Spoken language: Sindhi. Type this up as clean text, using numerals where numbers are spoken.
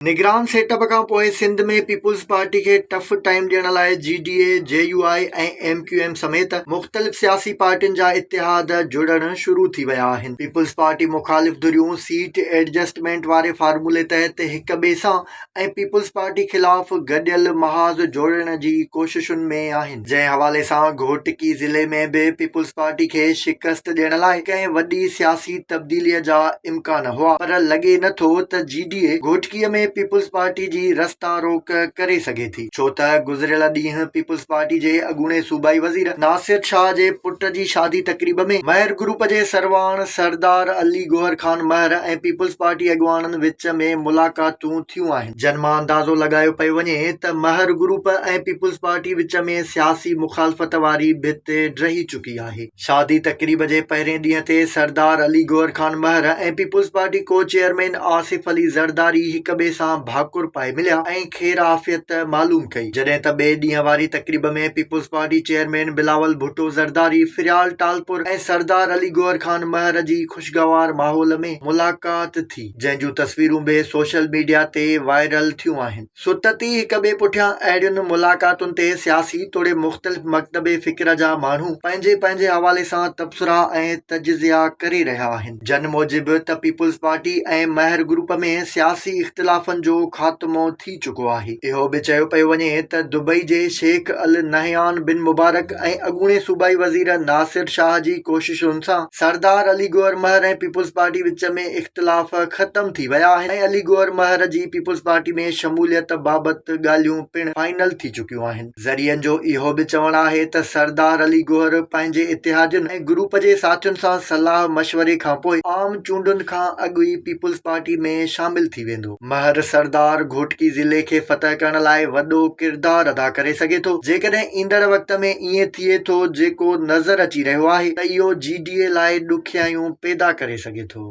نگران سيٽ اپ کان پوء سنڌ ۾ پيپلز پارٽي کي ٽف ٽائيم ڏيڻ لاء G D A, J U I ۽ M Q M سميت مختلف سياسي پارٽين جا اتحاد جڙڻ شروع ٿي ويا آهن. پيپلز پارٽي مخالف ڌريون سيٽ ايڊجسٽمينٽ واري فارمولي تحت هڪ ٻئي سان ۽ پيپلز پارٽي خلاف گڏيل محاذ جوڙڻ جي ڪوششن ۾ آهن. جنهن حوالي سان گهوٽڪي ضلعي ۾ به پيپلز پارٽي کي شڪست ڏيڻ لاء ڪنهن وڏي سياسي تبديلي جا امڪان هئا پر لڳي نه ٿو ته G D A Ghotki ۾ peoples party جي رستا روڪ ڪري سگهي ٿي ڇو ته گذريل ڏينهن پيپلز پارٽي جي اڳوڻي صوبائي وزير ناصر شاهه جي پٽ جي شادي تقريب ۾ مهر گروپ جي سرواڻ سردار علي گوهر خان مهر ۽ پيپلز پارٽي اڳواڻن وچ ۾ ملاقاتون ٿيون آهن جن مان اندازو لڳايو پيو وڃي ته مهر گروپ ۽ پيپلز پارٽي وچ ۾ سياسي مخالفت واري ڀت ڊهي چڪي آهي. شادي تقريب جي پهرين ڏينهن تي Sardar Ali Gohar Khan Mahar ۽ peoples party co chairman Asif Ali Zardari هڪ ٻئي سان ڀاڪر پائي مليا ۽ خير عافيت معلوم ڪئي جڏهن ته ٻئي ڏينهن واري تقريب ۾ peoples party chairman Bilawal Bhutto Zardari, Faryal Talpur ۽ Sardar Ali Gohar Khan Mahar جي خوشگوار ماحول ۾ ملاقات ٿي جنهن جون تصويرون به سوشل ميڊيا تي وائرل ٿيون آهن. ستت ئي هڪ ٻئي پٺيان اهڙين ملاقاتن تي سياسي توڙي مختلف مڪتب فڪر جا ماڻهو پنهنجي پنهنجي حوالي سان تبصرا ۽ تجزيا ڪري رهيا آهن، جن موجب ته پيپلز پارٽي ۽ مهر گروپ ۾ سياسي اختلافن جو خاتمو ٿي چڪو آهي. اهو به چيو پيو وڃي ته دبئي جي شيخ النهيان بن مبارڪ ۽ اڳوڻي صوبائي وزير ناصر شاهه جي ڪوششن سان سردار علي گوهر مهر ۽ پيپلز پارٽي وچ ۾ اختلاف ختم ٿي ويا آهن ۽ علي گوهر مهر جي پيپلز پارٽي ۾ شموليت بابت ڳالهيون پڻ فائنل ٿي چڪيون آهن. ذريعن جو اهو به چوڻ آهي ته سردار علي گوهر پنهنجي اتحادين ۽ گروپ جي ساٿين سان صلاح مشوري کانپوء عام چونڊن کان اڳ ئي پيپلز پارٽي ۾ شامل ٿي ويندو. مهر سردار گهوٽڪي ضلعي کي فتح ڪرڻ لاء وڏو ڪردار ادا ڪري سگهي ٿو، جيڪڏهن ايندڙ وقت ۾ ائين ٿئي ٿو جيڪو نظر اچي رهيو آهي ته اهو جي ڊي اي لاء ڏکيائيون پيدا ڪري سگهي ٿو.